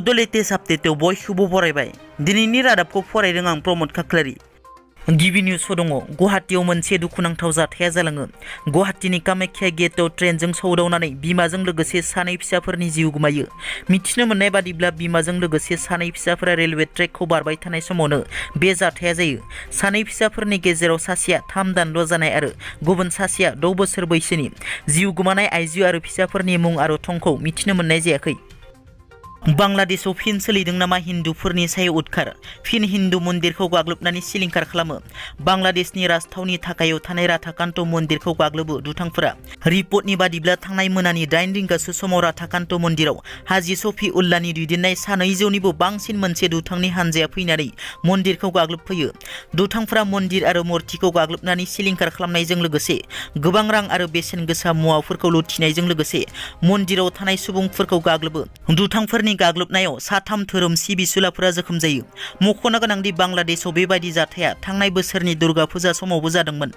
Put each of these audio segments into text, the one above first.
बड' लेटेस्ट आपडेटआव बयखौबो बरायबाय। दिनैनि रादाबखौ फरायदों आं प्रमद खाख्लारि। गिबि निउसआव दङ गुवाहाटीआव मोनसे दुखुनांथाव जाथाया जालाङो। गुवाहाटीनि कामाख्या गेटआव ट्रेनजों सौदावनानै बिमाजों लोगोसे सानै फिसाफोरनि जिउ गोमायो। मिथिनो मोननाय बादिब्ला बिमाजों लोगोसे सानै फिसाफोरा रेलवे ट्रेकखौ बारबाय थानाय समावनो बे जाथाया जायो। सानै फिसाफोरनि गेजेराव सासेया 3 दानल' जानाय आरो गुबुन सासेया 6 बोसोर बैसोनि। जिउ गोमानाय आइजो आरो फिसाफोरनि मुं आरो थंखौ मिथिनो मोननाय जायाखै। बांलादेशआव फिन सोलिदों नामा हिन्दुफोरनि सायाव उदखार? फिन हिन्दु मन्दिरखौ गाग्लोबनानै सिलिंखार खालामो। बांलादेशनि राजथावनि ढाकायाव थानाय राधाकान्त मन्दिरखौ गाग्लोबो दुथांफोरा। रिपर्टनि बादिब्ला थांनाय मोनानि 8 रिंगासो समाव राधाकान्त मन्दिराव हाजी सफी उल्लाहनि दैदेननाय 200निबो बांसिन मोनसे दुथांनि हानजाया फैनानै मन्दिरखौ गाग्लोबफैयो। दुथांफोरा मन्दिर आरो मूर्तिखौ गाग्लोबनानै सिलिंखार खालामनायजों लोगोसे गोबां रां आरो बेसेन गोसा मुवाफोरखौ लुथिनायजों लोगोसे मन्दिराव थानाय सुबुंफोरखौ गाग्लोबो। दुथांफोरनि गाग्लोबनायाव 3 धोरोम सिबिसुलाफोरा जोखोम जायो। मख'नो गोनांदि बांलादेशआव बेबायदि जाथाया थांनाय बोसोरनि दुर्गा फुजा समावबो जादोंमोन।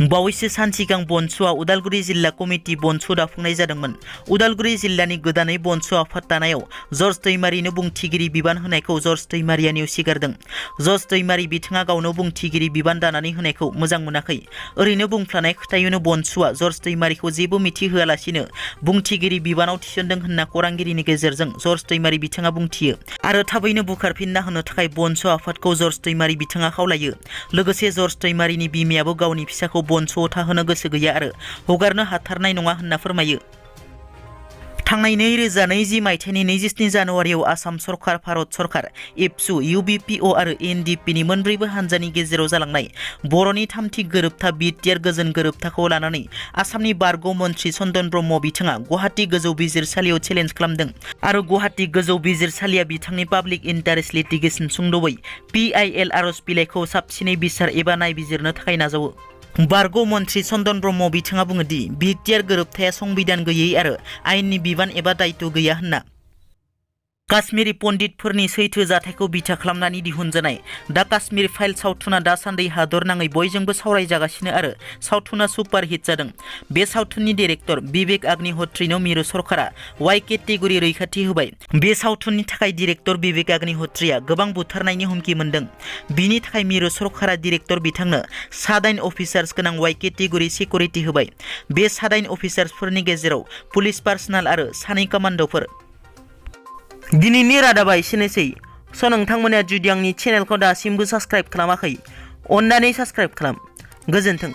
बावैसो सान सिगां बनस'आ उदालगुरि जिल्ला कमिटि बनस' दाफुंनाय जादोंमोन। उदालगुरि जिल्लानि गोदानै बनस' आफाद दानायाव जर्ज दैमारिनो बुंथिगिरि बिबान होनायखौ जर्ज दैमारिया नेवसिगारदों। जर्ज दैमारि बिथाङा गावनो बुंथिगिरि बिबान दानानै होनायखौ मोजां मोनाखै। ओरैनो बुंफ्लानाय खोथायावनो बनस'आ जर्ज दैमारिखौ जेबो मिथिहोआलासिनो बुंथिगिरि बिबानाव थिसनदों होनना खौरांगिरिनि गेजेरजों जर्ज दैमारि बिथाङा बुंथियो आरो थाबैनो बुखारफिनना होनो थाखाय बनस' आफादखौ जर्ज दैमारि बिथाङा खावलायो। लोगोसे जर्ज दैमारिनि बिमायाबो गावनि फिसाखौ बनस'आव थाहोनो गोसो गैया आरो हगारनो हाथारनाय नङा होनना फोरमायो। थांनाय 2020 मायथाइनि 27 जानुवारियाव आसाम सरकार, भारत सरकार, एबसु, इउबिपिअ आरो एनडिपिनि मोनब्रैबो हानजानि गेजेराव जालांनाय बर'नि 3थि गोरोबथा BTR गोजोन गोरोबथाखौ लानानै आसामनि बारग' मन्थ्रि चन्दन ब्रह्म बिथाङा गुवाहाटी गोजौ बिजिरसालियाव चेलेन्ज खालामदों आरो गुवाहाटी गोजौ बिजिरसालिया बिथांनि पाब्लिक इन्टारेस्ट लिटिगेसन सुंद'यै PIL आर'ज बिलाइखौ साबसिनै बिसार एबा नायबिजिरनो थाखाय नाजावो। बारग' मन्थ्रि चन्दन ब्रह्म बिथाङा बुङोदि BTR गोरोबथाया संबिधान गैयै आरो आयेननि बिबान एबा दायित्व गैया होनना। काश्मीरी पन्डितफोरनि सैथो जाथायखौ बिथा खालामनानै दिहुनजानाय दा काश्मीर फाइल सावथुना दासान्दि हादरनाङै बयजोंबो सावरायजागासिनो आरो सावथुना सुपारहिट जादों। बे सावथुननि डिरेक्टर बिबेक अग्निहोत्रीनो मिरु सरकारा वाइ केटेगरि रैखाथि होबाय। बे सावथुननि थाखाय डिरेक्टर बिबेक अग्निहोत्रीया गोबां बुथारनायनि हुमखि मोनदों। बिनि थाखाय मिरु सरकारा डिरेक्टर बिथांनो 9 अफिसार्स गोनां वाइ केटेगरि सिकिउरिटि होबाय। बे 9 अफिसार्सफोरनि गेजेराव पुलिस पार्सनेल आरो 2 कमान्ड'फोर। दिनैनि रादाबा एसेनोसै। नोंथांमोना जुदि आंनि चेनेलखौ दासिमबो साबस्क्राइब खालामाखै, अन्नानै साबस्क्राइब खालाम। गोजोन्थों।